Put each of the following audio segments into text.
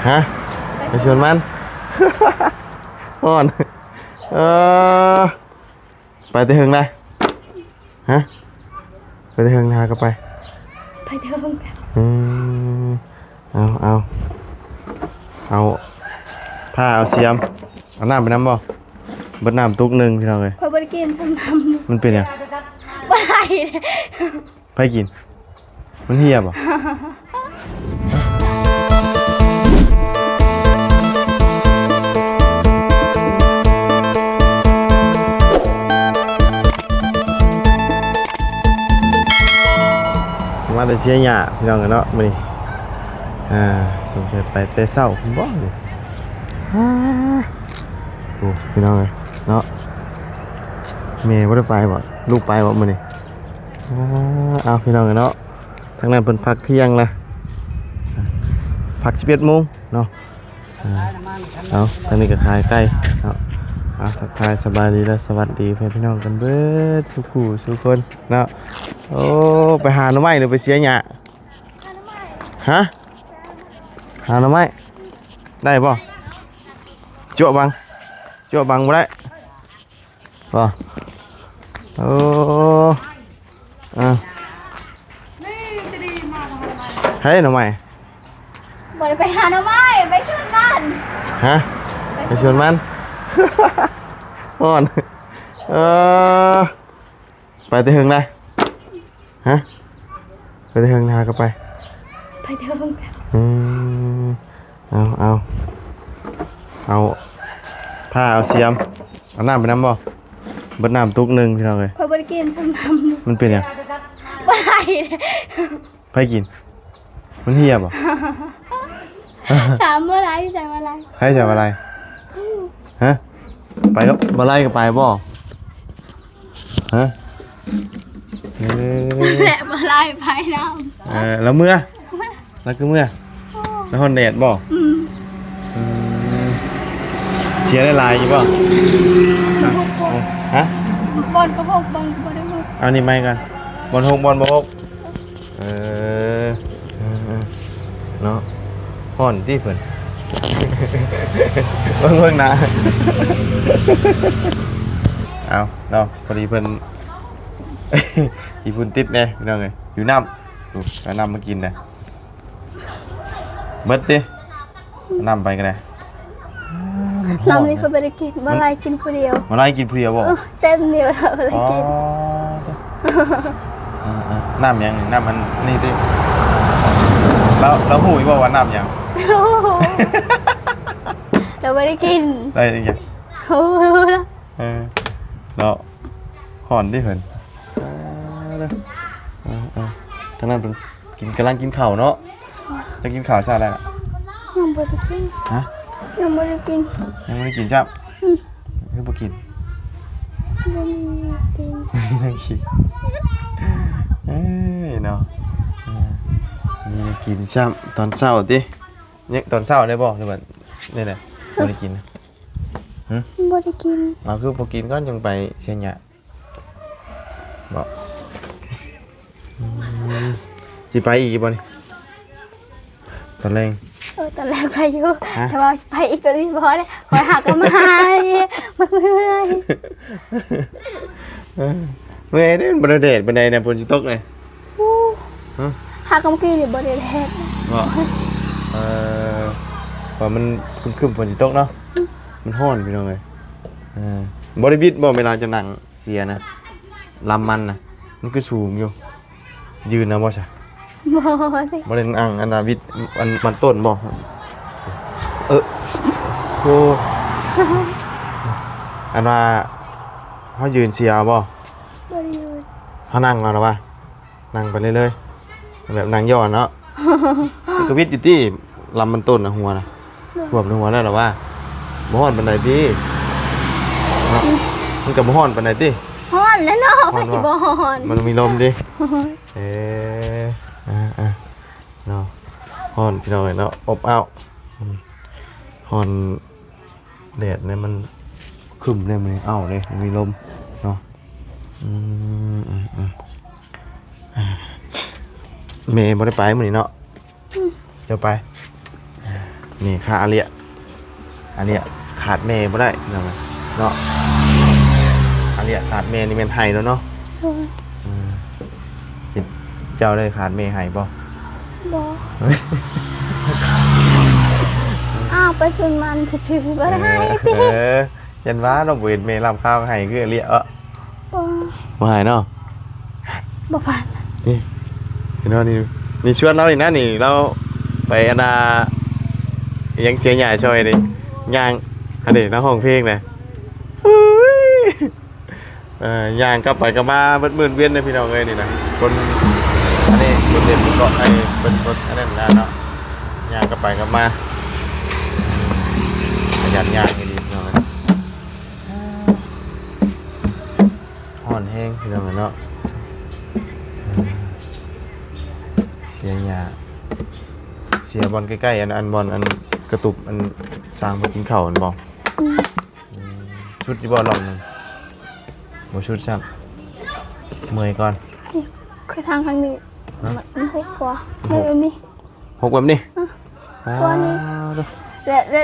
ຮະ? ໄປສວນມັນ? ຮ້ອນ. ເອີ ໄປແຕ່ເຫິງໃດ? ຮະ? ໄປແຕ່ເຫິງ ຫາກໍໄປ? ໄປແຕ່ເຫິງ. ອືມ ເອົາ ເອົາ ເອົາຜ້າ ເອົາສຽມ ເອົານ້ຳໄປນຳບໍ່? ເບິດນ້ຳຕຸກໜຶ່ງ ພີ່ນ້ອງເອີຍ. ຂ້ອຍບໍ່ໄດ້ກິນຊ້ຳນ້ຳ. ມັນເປັນຫຍັງ? ບໍ່ໄດ້. ໃຜກິນ? ມັນເຫ່ຍບໍ່? ມາແຕ່ເຊຍຫຍ້າ ພີ່ນ້ອງເອີຍເນາະ ມື້ນີ້. ອ່າ ສົງໄສໄປແຕ່ເຊົ້າພຸ້ນບໍ່ນີ້. ອ່າ ໂອ້ ພີ່ນ້ອງເອີຍເນາະ ແມ່ບໍ່ໄດ້ໄປບໍ່? ລູກໄປບໍ່ມື້ນີ້? ອ່າ ເອົາ ພີ່ນ້ອງເອີຍເນາະ ທາງນັ້ນເພິ່ນພັກທ່ຽງລະ ພັກສິບເອັດໂມງເນາະ. ອ່າ ເອົາ ທາງນີ້ກໍຂາຍໄກ່ເນາະ. ອ່າ ທັກທາຍສະບາຍດີ ແລະ ສະຫວັດດີແຟນພີ່ນ້ອງກັນເບິດສູ່ຄູ່ສູ່ຄົນເນາະ. ໂອ້ ໄປຫາໜໍ່ໄມ້ ຫຼື ໄປເຊຍຫຍ້າ? ຫາໜໍ່ໄມ້. ຮະ? ຫາໜໍ່ໄມ້ ໄດ້ບໍ່? ຈົວະບັງ ຈົວະບັງບໍ່ໄດ້ບໍ່? ໂອ້ ອ່າ ໃຫ້ໜໍ່ໄມ້. ບໍ່ໄດ້ໄປຫາໜໍ່ໄມ້ ໄປສວນມັນ. ຮະ? ໄປສວນມັນ. ຮ້ອນ. ເອີ ໄປແຕ່ເຫິງໃດ? ຮະ? ໄປແຕ່ເຫິງ ຫາກໍໄປ? ໄປແຕ່ເຫິງ. ອືມ ເອົາ ເອົາ ເອົາຜ້າ ເອົາສຽມ ເອົານ້ຳໄປນຳບໍ່? ເບິດນ້ຳຕຸກໜຶ່ງ ພີ່ນ້ອງເອີຍ. ຂ້ອຍບໍ່ໄດ້ກິນຊ້ຳນ້ຳ. ມັນເປັນຫຍັງ? ບໍ່ໄດ້. ໃຜກິນ? ມັນເຫ່ຍບໍ່? ຖາມບໍ່ໄດ້ ໃສ່ບໍ່ໄດ້. ໃຜໃສ່ບໍ່ໄດ້? ຮະ? ໄປແລ້ວ ບໍ່ໄດ້ກໍໄປບໍ່? ຮະ? ເອີ ແຫຼະ ບໍ່ໄດ້ໄປນຳ. ເອີ ແລ້ວເມືອ? ແລ້ວຄືເມືອ? ແລ້ວຮ້ອນແດດບໍ່? ອືມ ອືມ ເສຍຫຼາຍໆຢູ່ບໍ່? ຮະ? ບ່ອນກໍຫົກ ບ່ອນກໍບໍ່ໄດ້ຫົກ. ເອົານີ້ໃໝ່ກ່ອນ ບ່ອນຫົກ ບ່ອນບໍ່ຫົກ. ເອີ ເອີ ເນາະ ຮ້ອນຕິເພິ່ນ ເບິ່ງ ເບິ່ງໜ້າ ເອົາເນາະ ພໍດີເພິ່ນ ອີ່ພຸ້ນຕິດແດ່ ພີ່ນ້ອງເອີຍ ຢູ່ນ້ຳ ເອົານ້ຳມາກິນນະ ເບິດຕິ. ເອົານ້ຳໄປກໍໄດ້. ນ້ຳນີ້ຂ້ອຍບໍ່ໄດ້ກິນ ບໍ່ໄດ້ກິນຜູ້ດຽວ. ບໍ່ໄດ້ກິນຜູ້ດຽວບໍ່? ເອີ ເຕັມນີ້ບໍ່ໄດ້ກິນ. ອໍ ເອີໆ ນ້ຳຫຍັງນີ້? ນ້ຳອັນນີ້ຕິ. ລາວ ລາວຮູ້ຢູ່ບໍ່ວ່ານ້ຳຫຍັງ? ລາວບໍ່ໄດ້ກິນ. ໄດ້ຫຍັງ? ຮູ້ລະ. ເອີ ເນາະ ຮ້ອນຕິເພິ່ນ. ເອີ ເອີ ທາງນັ້ນເພິ່ນກິນ ກຳລັງກິນເຂົ້າເນາະ. ໄດ້ກິນເຂົ້າຊະແລ້ວ? ຍັງບໍ່ໄດ້ກິນ. ຮະ? ຍັງບໍ່ໄດ້ກິນ. ຍັງບໍ່ໄດ້ກິນຊ້ຳ? ອືມ ຄືບໍ່ກິນ? ບໍ່ມີແນວກິນ. ບໍ່ມີແນວກິນ. ເອີຍເນາະ ເອີ ມີແນວກິນຊ້ຳ. ຕອນເຊົ້າຕິ? ຍັງ ຕອນເຊົ້າໄດ້ບໍ່ ຫຼືວ່າແນວໃດ? ບໍ່ໄດ້ກິນ. ຫຶ? ບໍ່ໄດ້ກິນ. ເອົາ ຄືບໍ່ກິນກ່ອນ ຈັ່ງໄປເຊຍຫຍ້າ. ບໍ່ ອືມ ຊິໄປອີກຢູ່ບໍ່ນີ້ ຕອນແລງ? ເອີ ຕອນແລງໄປຢູ່. ຮະ? ແຕ່ວ່າໄປອີກກໍບໍ່ໄດ້ ຂ້ອຍຫາກໍມາ ມັກເມື່ອຍ. ເອີ ເມື່ອຍເດ້ ມັນບໍ່ໄດ້ແດດປານໃດນະ ຝົນຊິຕົກເລີຍ. ໂອ້ ຮະ? ຫາກໍມື້ກີ້ນີ້ບໍ່ໄດ້ແດດ. ບໍ່ ເອີ ວ່າມັນຄຶ້ມໆ ຝົນຊິຕົກເນາະ. ອືມ ມັນຮ້ອນ ພີ່ນ້ອງເອີຍ. ເອີ ບໍ່ໄດ້ບິດບໍ່ ເວລາຈະນັ່ງ ເຊຍນະ ລຳມັນນະ ມັນຄືສູງຢູ່ ຢືນເອົາບໍ່ຊະ? ບໍ່ ບໍ່ໄດ້ນັ່ງອັນນ່າ ວິດອັນມັນຕົ້ນບໍ່? ເອີ ໂອ້ ອັນວ່າເຮົາຢືນເຊຍເອົາບໍ່? ບໍ່ໄດ້ຢືນ ເຮົານັ່ງເອົາລະວ່າ ນັ່ງໄປເລື້ອຍໆ ແບບນັ່ງຢ່ອນເນາະ. ມັນກໍວິດຢູ່ຕິ ລຳມັນຕົ້ນນະ ຫົວນະ ຖ້ວມໃນຫົວແລ້ວລະວ່າ. ບໍ່ຮ້ອນປານໃດຕິເນາະ? ມັນກໍບໍ່ຮ້ອນປານໃດຕິ? ຮ້ອນແຫຼະເນາະ ໃຜຊິບໍ່ຮ້ອນ ມັນມີລົມຕິ. ເອີ ອ່າໆ ເນາະ ຮ້ອນ ພີ່ນ້ອງເອີຍເນາະ ອົບອ້າວ ອືມ ຮ້ອນ. ແດດນີ້ມັນຄຶ້ມເດ້ ມື້ນີ້ອ້າວເດ້ ມີລົມເນາະ. ອືມ ອືມ ອືມ ແມ່ບໍ່ໄດ້ໄປມື້ນີ້ເນາະ? ອືມ ເຈົ້າໄປ. ນີ້ຄ່າອາເລຍ ອາເລຍຂາດແມ່ບໍ່ໄດ້ເນາະ ອາເລຍຂາດແມ່ນີ້ແມ່ນໄຫ້ແລ້ວເນາະ. ໂດຍ. ອືມ ເຈົ້າໄດ້ຂາດແມ່ໄຫ້ບໍ່? ບໍ່. ອ້າວ ໄປຊົນມັນຊື່ໆ ບໍ່ໄດ້ໄຫ້ຕິ. ເອີ ເອີ ຢ້ານວ່າເນາະ ບໍ່ເຫັນແມ່ລຳຄາວໄຫ້ຄືອາເລຍເນາະ. ບໍ່ ບໍ່ໃຫ້ເນາະ. ບໍ່ຜ່ານ ນີ້ ເຫັນບໍ່ນີ້ ນີ້ຊວນລາວນີ້ນະ ນີ້ລາວໄປອັນນ່າ ຍັງເສຍຫຍ້າຊ່ອຍນີ້ ຍ່າງ ອັນນີ້ລາວຮ້ອງເພງນະ ເອີ ຍ່າງກັບໄປກັບມາເບິດມື້ເວັນເດ້ພີ່ນ້ອງເອີຍ ນີ້ນະ ຄົນ ອັນນີ້ຄົນເຮັດເກາະ ໄອ້ເພິ່ນ ຄົນອັນນັ້ນນະເນາະ ຍ່າງກັບໄປກັບມາ ຂະຫຍັນຍ່າງອີ່ຫຼີພີ່ນ້ອງເອີຍ. ຮ້ອນແຮງພີ່ນ້ອງເອີຍເນາະ ເສຍຫຍ້າ ເສຍບ່ອນໃກ້ໆ ອັນ ອັນບ່ອນອັນກະຕຸບ ອັນສ້າງເພິ່ນກິນເຂົ້າຫັ້ນບໍ່? ອືມ ອືມ ສຸດຢູ່ບໍ່ລອບໜຶ່ງ? ບໍ່ສຸດຊ້ຳ ເມື່ອຍກ່ອນ. ນີ້ ຄືທາງທາງນີ້ ຮະ? ມັນ ມັນຫົກກວ່າ ມັນຫົກ ແບບນີ້ ຫົກແບບນີ້. ອື ອ່າ ບ່ອນນີ້ ໂດ ແລະ ແລະ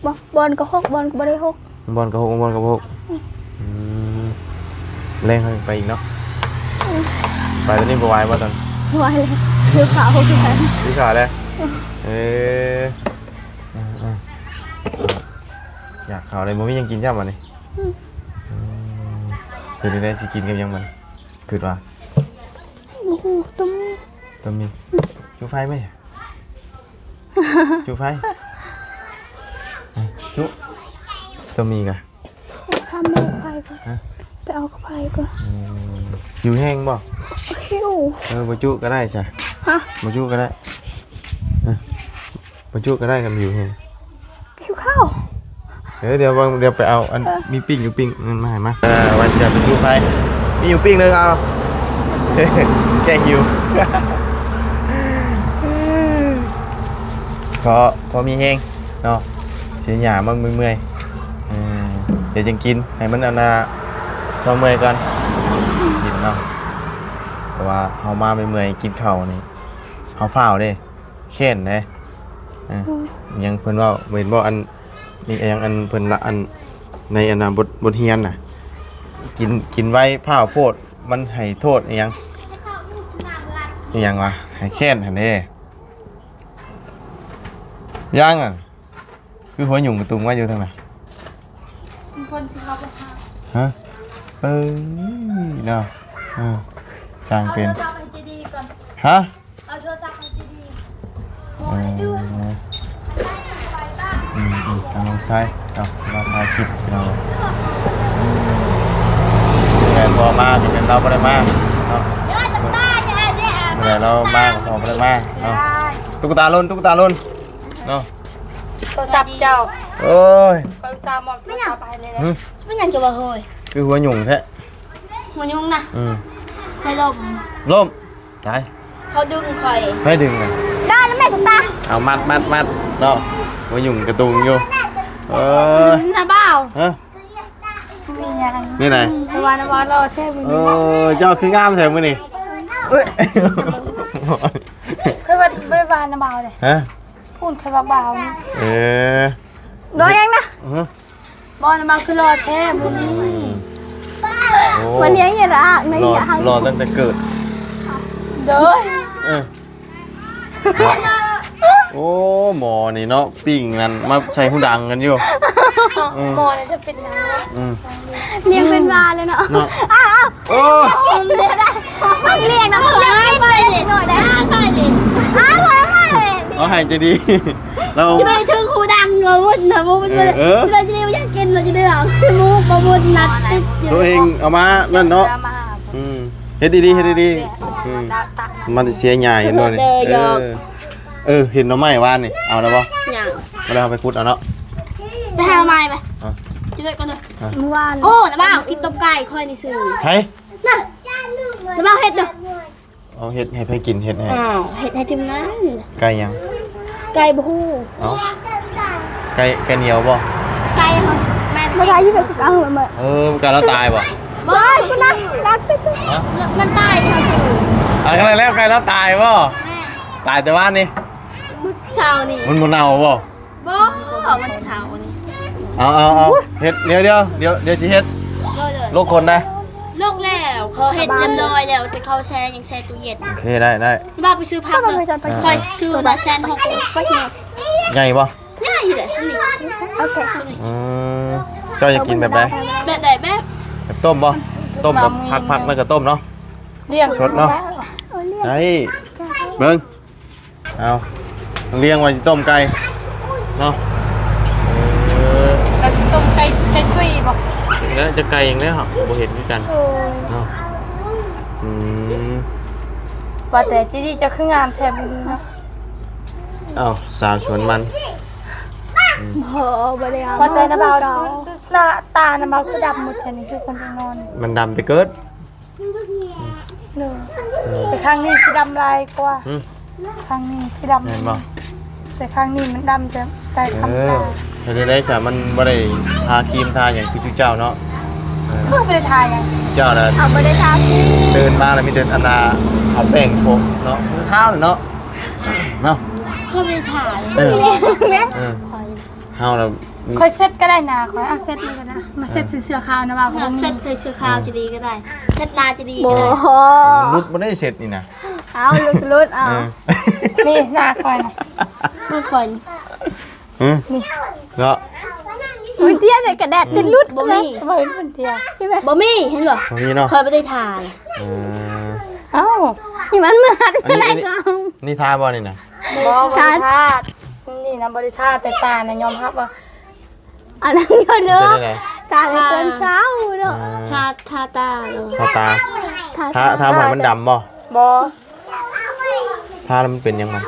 ບ່ອນ ບ່ອນກໍຫົກ ບ່ອນກໍບໍ່ໄດ້ຫົກ ບ່ອນກໍຫົກ ບ່ອນກໍບໍ່ຫົກ. ອືມ ອືມ ແລງເຮົາໄປອີກເນາະ. ອື ໄປຕອນນີ້ບໍ່ໄຫວບໍ່ຕອນ? ບໍ່ໄຫວແລ້ວ ຫິວເຂົ້າຄືກັນ ຫິວເຂົ້າແລ້ວ. ອື ເອີ ເອີ ເອີ ຢາກເຂົ້າເລີຍ ບໍ່ມີຫຍັງກິນຊ້ຳບັດນີ້. ອື ອືມ ເປັນຈັ່ງໃດຊິກິນກັບຫຍັງບັດນີ້ ຄິດວ່າ? ບໍ່ຮູ້ ຕົ້ມ ຕົ້ມໝີ່ ຈຸໄຟໄໝ? ຈຸໄຟ ຈຸ ຕົ້ມໝີ່ກະ ທຳໝູ່ໄຟກ່ອນ ຮະ ໄປເອົາກັບໄຟກ່ອນ. ອືມ ຫິວແຮງບໍ່? ຫິວ ເອີ ບໍ່ຈຸກໍໄດ້ຊະ ຮະ ບໍ່ຈຸກໍໄດ້ ເອີ ບໍ່ຈຸກໍໄດ້ຄັນຫິວແຮງ. ຫິວເຂົ້າ ເອີ ດຽວ ດຽວໄປເອົາອັນ ເອີ ມີປີ້ງຢູ່ ປີ້ງນັ້ນມາໃຫ້ມາ. ເອີ ວ່າຈະໄປຈຸໄຟ ມີຢູ່ປີ້ງໜຶ່ງ ເອົາ ແກ້ຫິວ ພໍ ພໍມີແຮງເນາະ ເສຍຫຍ້າມາເມື່ອຍໆ. ເອີ ດຽວຈັ່ງກິນ ໃຫ້ມັນອັນນ່າ ເຊົາເມື່ອຍກ່ອນ ກິນເນາະ ເພາະວ່າເຮົາມາເມື່ອຍໆ ກິນເຂົ້ານີ້ ເຮົາຟ້າວເດ້. ແຄ້ນເດ້ ເອີ ອືມ ຫຍັງເພິ່ນເວົ້າ ເຫັນບໍ່ ອັນນີ້ຫຍັງ ອັນເພິ່ນລະ ອັນໃນອັນນ່າ ບົດ ບົດຮຽນນະ ກິນ ກິນໄວພ້າວໂພດ ມັນໃຫ້ໂທດອີຫຍັງ ອີຫຍັງວະ ໃຫ້ແຄ້ນຫັ້ນເດ້. ຫຍັງຫັ້ນ ຄືຫົວຫຍຸ້ງກະຕຸງມາຢູ່ທາງໃນ ຄົນທີ່ເຮົາບໍ່ຫາ ຮະ ເອີ ເນາະ ເອີ ຊ່າງເປັນ ເອົາໂທລະສັບໃຫ້ເຈດີກ່ອນ ຮະ ເອົາໂທລະສັບໃຫ້ເຈດີ ເອີ ອືມໆ ເອົາ ນ້ອງຊາຍ ເອົາ ມາຖ່າຍຄລິບເນາະ ແມ່ນບໍ່ມາ ແມ່ນລາວບໍ່ໄດ້ມາເນາະ ມື້ໃດລາວມາກໍບໍ່ໄດ້ມາເນາະ ຕຸກກະຕາຫຼົ່ນ ຕຸກກະຕາຫຼົ່ນເນາະ ໂທລະສັບເຈົ້າ ໂອ້ຍ ຂ້ອຍອຸດສ່າມອບໂທລະສັບໃຫ້ແລ້ວ ຫຶ ແມ່ນຫຍັງເຈົ້າວ່າໂຫຍ ຄືຫົວຫຍຸ້ງແທ້ ຫົວຫຍຸ້ງນະ ອືມ ຂ້ອຍລົ້ມ ລົ້ມ ຕາຍ ເຂົາດຶງຂ້ອຍ ໃຜດຶງນະ ໄດ້ແລ້ວແມ່ຕຸກຕາ ເອົາມັດ ມັດ ມັດເນາະ ມາຫຍຸ້ງກະຕຸງຢູ່ ເອີ ນະບ່າວ ຮະ ມີຫຍັງ ນີ້ນະ ອືມ ວ່ານະບ່າວຫຼໍ່ແທ້ມື້ນີ້ ເອີ ເຈົ້າຄືງາມແທ້ມື້ນີ້ ເອີຍ ຂ້ອຍວ່າບໍ່ໄດ້ວ່ານະບ່າວເດ້ ຮະ ພຸ້ນ ຂ້ອຍວ່າບ່າວນີ້ ເອີ ບໍ່ຫຍັງນະ ຮະ ບໍ່ນະບ່າວຄືຫຼໍ່ແທ້ມື້ນີ້ ໂອ້ ບໍ່ລ້ຽງຢ່າລະອາກນະ ຫຼໍ່ ຢ່າຮັກ ຫຼໍ່ຕັ້ງແຕ່ເກີດ ໂດຍ ເອີ ໂອ້ ໝໍນີ້ເນາະ ປີ້ງນັ້ນມາໃສ່ຫູດັງກັນຢູ່ ເອີ ໝໍນີ້ຈະເປັນຫຍັງ ອືມ ລ້ຽງເປັນຫວາແລ້ວເນາະ ເນາະ ອ້າວ ໂອ້ ມັນລ້ຽງນຳຫຼາຍໄປເດ້ ນ້ອຍໄດ້ ໄປເດ້ ເອົາໃຫ້ເຈດີ ລາວ ຈະໄດ້ເຖິງຫູດັງບໍ່ວຸ້ນນະ ບໍ່ວຸ້ນ ເອີ ຈະໄດ້ ຈະໄດ້ຢາກກິນ ຈະໄດ້ເອົາຄືໝູບໍ່ວຸ້ນນັດຕິດຢູ່ ໂຕເອງເອົາມານັ້ນເນາະ ອືມ ເຮັດດີໆ ເຮັດດີໆ ອືມ ມັນເສຍຫຍ້າເຫັນບໍ່ນີ້ ເອີ ເອີ ເຫັນໜໍ່ໄມ້ວານນີ້ ເອົາແລ້ວບໍ່ ຍັງ ບໍ່ໄດ້ເອົາໄປຂຸດເອົາເນາະ ໄປຫາໜໍ່ໄມ້ໄປ ເອົາ ຈະໄດ້ກ່ອນເດີ ເອົາ ມື້ວານ ໂອ້ ນະບ່າວ ກິນຕົ້ມໄກ່ຂ້ອຍນີ້ຊື່ ໃສ ນະ ນະບ່າວເຮັດເດີ ເອົາເຮັດໃຫ້ໃຜກິນ ເຮັດໃຫ້ ອ້າວ ເຮັດໃຫ້ທີມງານ ໄກ່ຫຍັງ ໄກ່ບໍ່ຮູ້ ເອົ້າ ໄກ່ ໄກ່ໜຽວບໍ່ ໄກ່ເຮົາແມ່ນບໍ່ໄດ້ຢູ່ໃນກາງເລີຍ ເອີ ໄກ່ລາວຕາຍບໍ່ ບໍ່ ໄກ່ຕົວນັ້ນ ລັກແຕ່ຕົວ ຮະ ມັນຕາຍທີ່ເຮົາຊື້ ອັນນັ້ນແລ້ວ ໄກ່ລາວຕາຍບໍ່ ແມ່ນ ຕາຍແຕ່ວານນີ້ ມື້ເຊົ້ານີ້ ມັນບໍ່ເນົ່າບໍ່ ອອກວັນເສົານີ້. ເອົາ ເອົາ ເອົາ ເຮັດ ດຽວ ດຽວ ດຽວ ດຽວຊິເຮັດ. ໂລກຄົນນະ. ໂລກແລ້ວ ເຂົາເຮັດຮຽບຮ້ອຍແລ້ວ ແຕ່ເຂົາແຊ່ ຍັງແຊ່ຕູ້ເຢັນ. ໂອເຄ ໄດ້ ໄດ້. ວ່າໄປຊື້ຜັກເດີ ຂ້ອຍຊື້ມາແສນຫົກ. ໃຫຍ່ບໍ່? ໃຫຍ່ແຫຼະ ຊ່ຳນີ້. ໂອເຄ ອືມ ເຈົ້າຢາກກິນແບບໃດ? ແບບໃດ? ແບບ ແບບຕົ້ມບໍ່? ຕົ້ມແບບຜັກໆ ແລ້ວກໍຕົ້ມເນາະ. ລຽງ ສົດເນາະ. ເອົາ ເບິ່ງ ເອົາ ລຽງວ່າຊິຕົ້ມໄກ່ເນາະ. ເອີ ແລ້ວຊິຕົ້ມໄກ່ ໄກ່ຕຸ້ຍບໍ່? ແລ້ວຈະໄກ່ຫຍັງແລ້ວ ບໍ່ເຫັນຄືກັນເນາະ. ອືມ ວ່າແຕ່ຈີດີເຈົ້າຄືງາມແທ້ມື້ນີ້ເນາະ. ເອົ້າ ສາວສວນມັນ. ອືມ ບໍ່ ບໍ່ໄດ້ງາມ. ວ່າແຕ່ນະບ່າວ ໜ້າຕານະບ່າວຄືດຳໝົດແທ້ນີ້ ຄືຄົນໄປນອນ. ມັນດຳແຕ່ເກີດ. ໂດຍ ອືມ ແຕ່ຄັ້ງນີ້ຊິດຳຫຼາຍກວ່າ. ຫຶ ຄັ້ງນີ້ຊິດຳ ແມ່ນບໍ່? ແຕ່ຄັ້ງນີ້ມັນດຳແຕ່ ແຕ່ທຳມະດາ. ເອີ ເຮັດໄດ້ຊະ ມັນບໍ່ໄດ້ທາຄຣີມທາຫຍັງຄືຈຸເຈົ້າເນາະ. ເອີ ຄືບໍ່ໄດ້ທາຫຍັງ? ເຈົ້ານະ ເອົາ ບໍ່ໄດ້ທາຄຣີມ. ຕື່ນມາແລ້ວມີແຕ່ອັນນ່າ ເອົາແປ້ງໂປະເນາະ ຄືຂາວເນາະ ເນາະ. ຂ້ອຍບໍ່ໄດ້ທາເລີຍ. ເອີ ເອີ ຂ້ອຍ ເຮົາລະ ຂ້ອຍເຊັດກໍໄດ້ນະ ຂ້ອຍເອົາເຊັດນີ້ກໍໄດ້ ມາເຊັດໃສ່ເສື້ອຂາວນະວ່າ. ເອົາເຊັດໃສ່ເສື້ອຂາວຈະດີກໍໄດ້ ເຊັດໜ້າຈະດີກໍໄດ້. ບໍ່ ຫຼຸດບໍ່ໄດ້ເຊັດນີ້ນະ. ເອົາ ຫຼຸດ ຫຼຸດ ເອົາ. ເອີ ນີ້ໜ້າຂ້ອຍນະ ໜ້າຂ້ອຍ. ຫື ນີ້ເນາະ. ມື້ເດຍນີ້ກະແດດຈະຫຼຸດ. ບໍ່ມີ ບໍ່ເຫັນມື້ເດຍ ບໍ່ມີ ເຫັນບໍ່? ບໍ່ມີເນາະ ຂ້ອຍບໍ່ໄດ້ທາ. ເອີ ເອົ້າ ນີ້ມັນເມືອດ ອັນນີ້ ອັນນີ້ ອັນນີ້ທາບໍ່ນີ້ນະ? ບໍ່ ບໍ່ໄດ້ທາ. ນີ້ນະບໍ່ໄດ້ທາ ແຕ່ຕານະຍອມຮັບວ່າ ອັນນັ້ນຢູ່ເດີ ເປັນຈັ່ງໃດ? ຕາແຕ່ຕອນເຊົ້າເນາະ. ເອີ ທາ ທາຕາເນາະ ທາຕາ. ທາ ທາ ທາ ທາ ໃຫ້ມັນດຳບໍ່? ບໍ່ ທາແລ້ວມັນເປັນຫຍັງມັນ?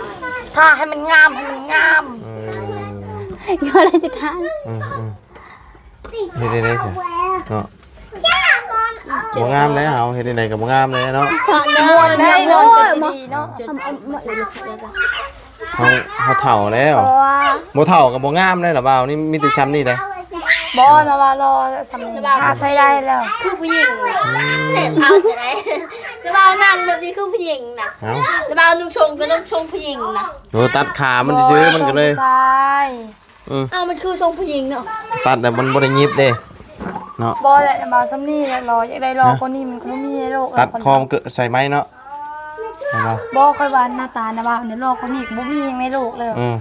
ທາໃຫ້ມັນງາມ ໃຫ້ມັນງາມ. ເອີ ເຮັດຈັ່ງໃດ ເຮັດຈັ່ງໃດຊະເນາະ? ບໍ່ງາມແລ້ວ ເຮົາເຮັດຈັ່ງໃດກໍບໍ່ງາມແລ້ວເນາະ. ມ່ວນໄດ໋ ມ່ວນກໍຊິດີເນາະ. ເຮົາ ເຮົາເຖົ້າແລ້ວ ບໍ່ເຖົ້າກໍບໍ່ງາມແລ້ວລະບ່າວ. ນີ້ມີແຕ່ຊ່ຳນີ້ເດ້. ບໍ່ລະບ່າວ ລໍຊ່ຳນີ້ ຫາໃຊ້ໄດ້ແລ້ວ. ຄືຜູ້ຍິງ ອືມ ເອົາຈັ່ງໃດ ລະບ່າວນັ່ງແບບນີ້ຄືຜູ້ຍິງນະ. ເອົ້າ ລະບ່າວນຸ່ງຊົງກໍນຸ່ງຊົງຜູ້ຍິງນະ. ໂອ້ ຕັດຂາມັນຊື່ໆ ມັນກໍເລີຍ ອືມ ອ້າວ ມັນຄືຊົງຜູ້ຍິງເນາະ. ຕັດແລ້ວມັນບໍ່ໄດ້ຫຍິບເດ້ເນາະ. ບໍ່ແຫຼະ ລະບ່າວ ຊ່ຳນີ້ແຫຼະ ລໍ ຢາກໄດ້ລໍກວ່ານີ້ມັນກໍບໍ່ມີໃນໂລກ. ຕັດຄໍມັນເກີດໃສ່ໄມ້ເນາະ. ເຫັນບໍ່? ບໍ່ ຂ້ອຍວ່າໜ້າຕານະບ່າວນີ້ຫຼໍ່ກວ່ານີ້ກໍບໍ່ມີຫຍັງໃນໂລກແລ້ວ. ອືມ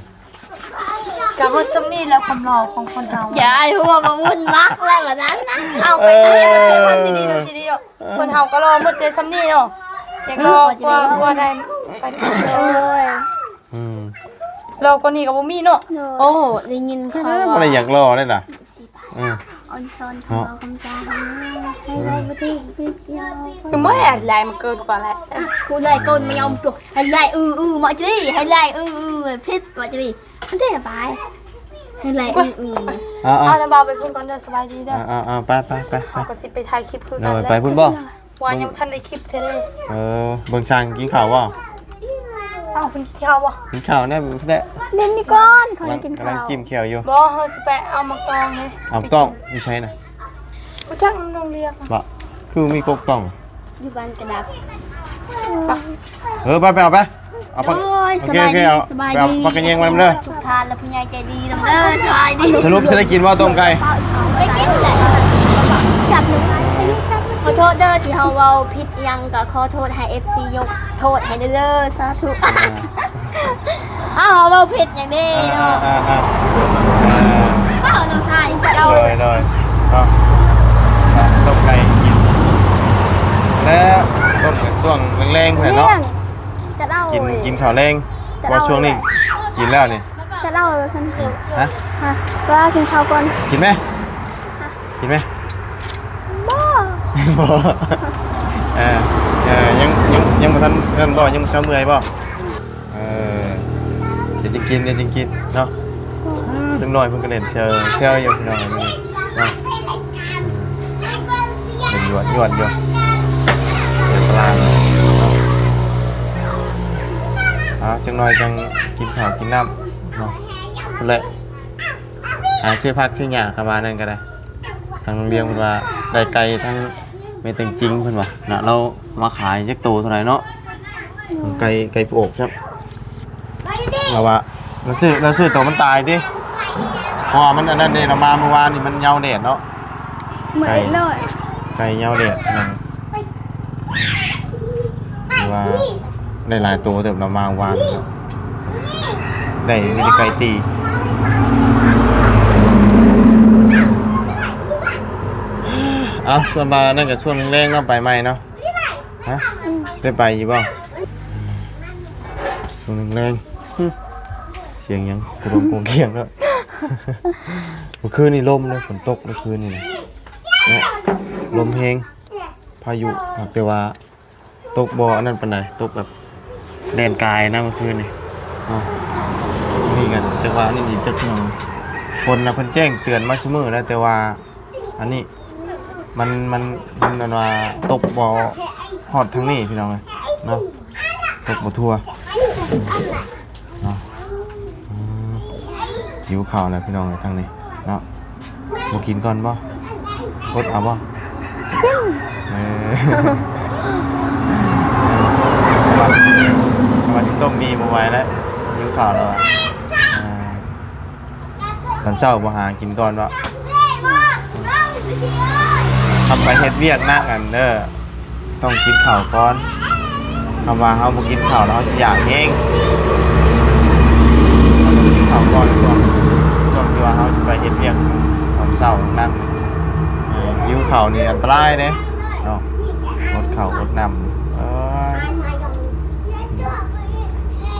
ກະໝົດຊ່ຳນີ້ແລ້ວ ຄວາມຫຼໍ່ຂອງຄົນເຮົາ. ຢ່າໃຫ້ຫົວມາວຸ່ນມັກແລ້ວບາດນັ້ນນະ. ເອົາໄປເລີຍ ເອີ ມາເຊີນຄວາມຈິດດີເນາະ ຈິດດີເນາະ. ເອີ ຄົນເຮົາກໍຫຼໍ່ໝົດແຕ່ຊ່ຳນີ້ເນາະ. ຢາກຫຼໍ່ກວ່າ ກວ່າໄດ້ໄປ. ໂອ້ຍ ອືມ ຫຼໍ່ກວ່ານີ້ກໍບໍ່ມີເນາະ. ໂອ້ ໄດ້ຍິນຂ່າວວ່າ ບໍ່ໄດ້ຢາກຫຼໍ່ເດ້ລະ. ອືມ ອອນຊອນຄຳເວົ້າຄຳຈາໃຫ້ເວົ້າບໍ່ຖືກຜິດຍາວ. ຄືບໍ່ໃຫ້ຫຼາຍມັນເກີນກວ່າແຫຼະ. ກູໄດ້ກົ້ນມາຍອມໂຕ ໃຫ້ຫຼາຍອືໆ ມາຈະດີ ໃຫ້ຫຼາຍອືໆ ຜິດ ມາຈະດີ. ມັນເດ້ບາຍ ໃຫ້ຫຼາຍອືໆ. ເອົາ ເອົາ ເອົາ ນະບ່າວໄປພຸ້ນກ່ອນເດີ. ສະບາຍດີເດີ. ເອົາ ເອົາ ເອົາ ໄປ ໄປ ໄປ ເຮົາກໍຊິໄປຖ່າຍຄລິບຄືກັນ. ໂດຍ ແຫຼະ ໄປພຸ້ນບໍ່? ວ່າຍັງບໍ່ທັນໄດ້ຄລິບເທື່ອເດ້. ເອີ ເບິ່ງຊ່າງກິນເຂົ້າບໍ່? ເອົ້າ ເພິ່ນກິນເຂົ້າບໍ່? ກິນເຂົ້າແນ່ ເພິ່ນແຫຼະ ຫຼິ້ນນີ້ກ່ອນ ເຂົາຍັງກິນເຂົ້າ ກຳລັງຈິ້ມແຈ່ວຢູ່. ບໍ່ ເຮົາຊິໄປເອົາໝາກຕອງເດ້. ເອົາໝາກຕອງຢູ່ໃສນະ? ບໍ່ຈັກ ນ້ອງລຽກບໍ່ ຄືມີກົກຕອງ ຢູ່ບ້ານກະດັບ. ເອີ ໄປ ໄປເອົາໄປ. ເອົາຜັກ ໂອ້ຍ ໂອເຄ ໂອເຄ ສະບາຍດີ ເອົາ ສະບາຍດີ ເອົາຜັກກະແຍງມານຳເດີ. ທຸກທ່ານ ແລະ ຜູ້ໃຫຍ່ໃຈດີນຳເດີ. ສະຫຼຸບຊິໄດ້ກິນບໍ່ຕົ້ມໄກ່? ໄດ້ກິນແຫຼະ ຈັບໜຶ່ງ ຂໍໂທດເດີ ທີ່ເຮົາເວົ້າຜິດອີ່ຫຍັງກໍຂໍໂທດໃຫ້ເອັຟຊີ ຍົກໂທດໃຫ້ເດີ. ສາທຸ. ອ້າວ ເຮົາເວົ້າຜິດຫຍັງເດ້ເນາະ. ອ່າ ອ່າ ອ່າ ອ້າວ ນ້ອງຊາຍ ໂດຍ ໂດຍ ເອົາຕົ້ມໄກ່ກິນ ແລະ ຕົ້ມໃນຊ່ວງແລງໆ ພຸ້ນແຫຼະເນາະ. ກິນ ກິນເຂົ້າແລງ ເພາະວ່າຊ່ວງນີ້ກິນແລ້ວນີ້. ຈະເລົ່າເລີຍ ຮະ ວ່າກິນເຂົ້າກ່ອນ. ກິນໄໝ? ກິນໄໝ? ບໍ່ ບໍ່. ເອີ ເອີ ຍັງ ຍັງ ຍັງບໍ່ທັນນັ້ນບໍ່? ຍັງບໍ່ເຊົາເມື່ອຍບໍ່? ເອີ ດຽວຈຶ່ງກິນ ດຽວຈຶ່ງກິນເນາະ. ລຸງນ້ອຍເພິ່ນກໍເຫຼັ້ນແຊວ ແຊວຢູ່ພີ່ນ້ອງເນາະ. ເປັນຍວດໆ ຢູ່ ເປັນປະຫຼາດເນາະ. ເອົາ ຈັກໜ່ອຍຈັ່ງກິນເຂົ້າກິນນ້ຳເນາະ. ພຸ້ນແຫຼະ ຫາຊື້ຜັກຊື້ຫຍ້າເຂົ້າມານັ້ນກໍໄດ້. ທາງໂຮງຮຽນເພິ່ນວ່າໄດ້ໄກ່ ທາງແມ່ແຕງຈິງເພິ່ນວ່ານະ ລາວມາຂາຍຈັກໂຕເທົ່າໃດເນາະ. ໄກ່ ໄກ່ຜູ້ອົກຊ້ຳ ລາວວ່າ ລາວຊື້ ລາວຊື້ໂຕມັນຕາຍຕິ. ເພາະວ່າມັນອັນນັ້ນເດ້ ລະມາມື້ວານນີ້ມັນເຫຍົາແດດເນາະ ເມື່ອຍເລີຍ ໄກ່ເຫຍົາແດດພີ່ນ້ອງ ຖືວ່າໄດ້ຫຼາຍໂຕເຕີບ ລະມາວານນີ້ເນາະ ໄດ້ມີແຕ່ໄກ່ຕີ. ເອົາ ສ່ວນບ່າຍນັ້ນກໍຊ່ວງແລງເນາະ ໄປໃໝ່ເນາະ. ຮະ ໄດ້ໄປຢູ່ບໍ່? ຊ່ວງແລງໆ ຫຶ ສຽງຫຍັງ ໂຄງໂຄງຄຽງເນາະ. ເມື່ອຄືນນີ້ລົມເນາະ ຝົນຕົກເມື່ອຄືນນີ້ນະ ເນາະ ລົມແຮງ ພາຍຸ ແຕ່ວ່າຕົກບໍ່ອັນນັ້ນປານໃດ ຕົກແບບແລ່ນກາຍນະເມື່ອຄືນນີ້ເນາະ. ນີ້ກໍຈັກວ່າອັນນີ້ອີກຈັກໜ່ອຍ ຝົນນະ ເພິ່ນແຈ້ງເຕືອນມາຊຸມື້ແລ້ວ ແຕ່ວ່າ ອັນນີ້ມັນ ມັນ ມັນອັນວ່າຕົກບໍ່ຮອດທາງນີ້ພີ່ນ້ອງເອີຍເນາະ ຕົກບໍ່ທົ່ວເນາະ. ອືມ ຫິວເຂົ້າແລ້ວພີ່ນ້ອງເອີຍທາງນີ້ເນາະ. ບໍ່ກິນກ່ອນບໍ່? ອົດເອົາບໍ່? ກິນ ເອີ ວ່າ ວ່າຊິຕົ້ມໝີ່ບໍ່ໄຫວແລ້ວ ຫິວເຂົ້າແລ້ວອະ. ອ່າ ຕອນເຊົ້າບໍ່ຫາກິນກ່ອນເນາະ ເຮົາໄປເຮັດວຽກໜັກຫັ້ນເດີ ຕ້ອງກິນເຂົ້າກ່ອນ. ຄຳວ່າເຮົາບໍ່ກິນເຂົ້າແລ້ວເຮົາຊິຢາກແຮງ ເຮົາຕ້ອງກິນເຂົ້າກ່ອນ ຊ່ວງ ຊ່ວງທີ່ວ່າເຮົາຊິໄປເຮັດວຽກຕອນເຊົ້າໜັກ ເອີ ຫິວເຂົ້ານີ້ອັນຕະລາຍເດ້ເນາະ ອົດເຂົ້າອົດນ້ຳ. ເອີ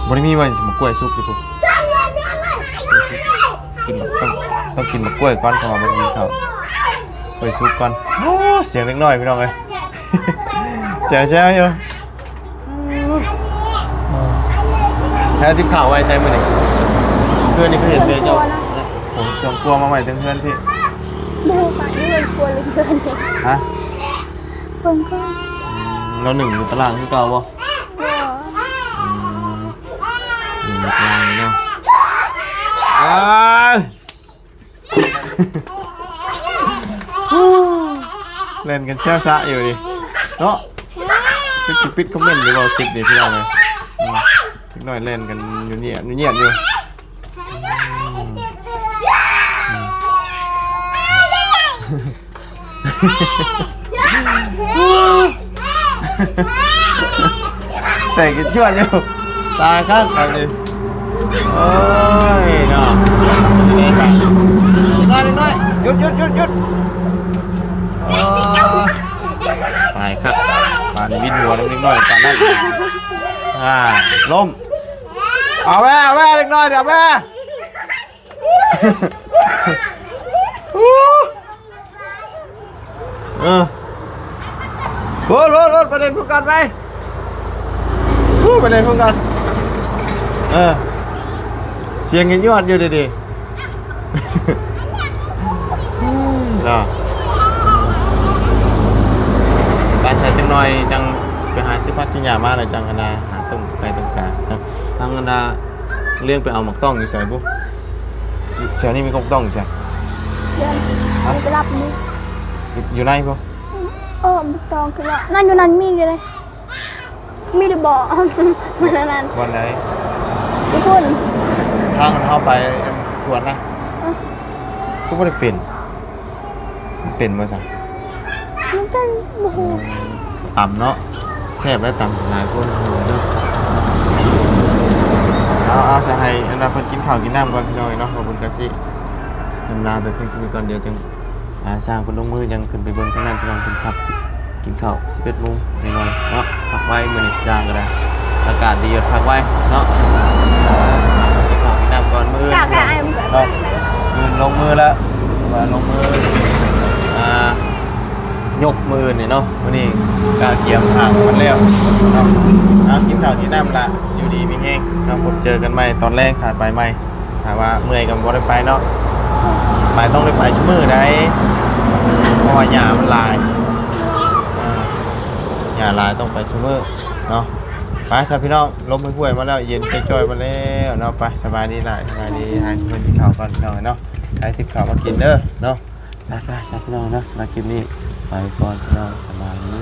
ບໍ່ໄດ້ມີວ່າໝາກກ້ວຍສຸກຢູ່ພຸ້ນ ກິນ ຕ້ອງ ຕ້ອງກິນໝາກກ້ວຍກ່ອນ ເພາະວ່າບໍ່ໄດ້ກິນເຂົ້າ ກ້ວຍສຸກກ່ອນ. ໂອ້ ສຽງເດັກນ້ອຍພີ່ນ້ອງເອີຍ ສຽງແຊວຢູ່. ແທ້ ຕິບເຂົ້າໄວ້ໃສມື້ນີ້? ເພື່ອນນີ້ຄືເຫັນແມ່ເຈົ້າ ຜົມເຄື່ອງຄົວມາໄວ້ເທິງເຮືອນພີ້. ບໍ່ຮູ້ວ່າເຮືອນຄົວຫຼືເຮືອນນີ້. ຮະ? ເບິ່ງກ່ອນ. ອືມ ແລ້ວໜຶ້ງຢູ່ຕາລ່າງຄືເກົ່າບໍ່? ບໍ່. ອືມ ໜຶ້ງຢູ່ຕາລ່າງເນາະ. ອ້າຍ ແລ່ນກັນແຊວຊະຢູ່ນີ້ເນາະ. ຈັກຊິປິດຄອມເມັນຢູ່ບໍ່ ຄລິບນີ້ພີ່ນ້ອງເອີຍ. ອືມ ເດັກນ້ອຍແລ່ນກັນຢູ່ນີ້ຢູ່ນີ້ຢູ່. ແຕ່ກິນຊວນຢູ່ ຕາຍຄັກອັນນີ້. ໂອ້ຍເນາະ ເດັກນ້ອຍ ເດັກນ້ອຍ ຢຸດ ຢຸດ ຢຸດ ຢຸດ. ໂອ້ຍ ຕາຍຄັກ ປານວິນຫົວເດັກນ້ອຍປານນັ້ນ. ອ່າ ລົ້ມ. ເອົາແວ່ ເອົາແວ່ ເດັກນ້ອຍ ເອົາແວ່. ເອີ ໂລດ ໂລດ ໂລດ ໄປເລ່ນພຸ້ນກ່ອນໄປ. ໂອ້ ໄປເລ່ນພຸ້ນກ່ອນ. ເອີ ສຽງຍວດຢູ່ເດ ເນາະ. ໄປ ໃສ່ຈັກໜ່ອຍຈັ່ງໄປຫາຊື້ຜັກຊື້ຫຍ້າມາ ແລ້ວຈັ່ງອັນນາ ຫາຕົ້ມໄກ່ຕົ້ມກາເນາະ. ທາງອັນນາ ລຽງໄປເອົາໝາກຕ້ອງຢູ່ໃສບຸ? ແຖວນີ້ມີກົກຕ້ອງຢູ່ໃສ? ເດີນ ຮະ? ໄປລັບນີ້ ຢູ່ໃນບໍ່? ເອີ ໝາກຕ້ອງຄືວ່ານັ້ນ ຢູ່ນັ້ນມີຢູ່ເດ້. ມີຫຼືບໍ່? ມັນອັນນັ້ນ ບ່ອນໃດ? ຢູ່ພຸ້ນ ທາງເຮົາໄປສວນນະ. ເອີ ຄືບໍ່ໄດ້ເປັນ? ມັນເປັນບໍ່ຊັ້ນ? ມັນເປັນ ບໍ່ຮູ້. ຕຳເນາະ ແຊບແລ້ວ ຕຳຫຼາຍຄົນເນາະ. ເອົາ ເອົາ ສະໃຫ້ອັນວ່າເພິ່ນກິນເຂົ້າກິນນ້ຳກ່ອນພີ່ນ້ອງເອີຍເນາະ. ເພິ່ນກະຊິອຳລາໄປພຽງເທົ່ານີ້ກ່ອນ ດຽວຈັ່ງ ອ່າ ຊ່າງເພິ່ນລົງມື ຍັງຂຶ້ນໄປເບິ່ງທາງນັ້ນ ພີ່ນ້ອງເພິ່ນພັກກິນເຂົ້າ ສິບເອັດໂມງໜ້ອຍໆເນາະ. ພັກໄວມື້ນີ້ຊ່າງກໍໄດ້ ອາກາດດີ ພັກໄວເນາະ. ເອີ ກິນເຂົ້າກິນນ້ຳກ່ອນ ມື້ອື່ນເນາະ ມື້ອື່ນລົງມືແລ້ວ ວ່າລົງມື ອ່າ ຍົກມື້ອື່ນນີ້ເນາະ. ມື້ນີ້ກະກຽມຫາງມັນແລ້ວເນາະ. ເອົາ ກິນເຂົ້າກິນນ້ຳລະ ຢູ່ດີມີແຮງເນາະ. ພົບເຈີກັນໃໝ່ຕອນແລງ ຖ້າໄປໃໝ່. ຖ້າວ່າເມື່ອຍກໍບໍ່ໄດ້ໄປເນາະ ໄປຕ້ອງໄດ້ໄປຊຸມື້ໃດ ເພາະວ່າຫຍ້າມັນຫຼາຍ ເອີ ຫຍ້າຫຼາຍຕ້ອງໄປຊຸມື້ເນາະ. ໄປຊະພີ່ນ້ອງ ລົມຫ້ວຍໆມາແລ້ວ ເຢັນຈ່ອຍໆມາແລ້ວເນາະ. ໄປ ສະບາຍດີຫຼາຍ ສະບາຍດີ ໃຫ້ເພິ່ນກິນເຂົ້າກ່ອນພີ່ນ້ອງເນາະ ໃຫ້ຕິບເຂົ້າມາກິນເດີເນາະ. ໄປໆ ຊະພີ່ນ້ອງເນາະ ສຳລັບຄລິບນີ້ໄປກ່ອນພີ່ນ້ອງ ສະບາຍດີ.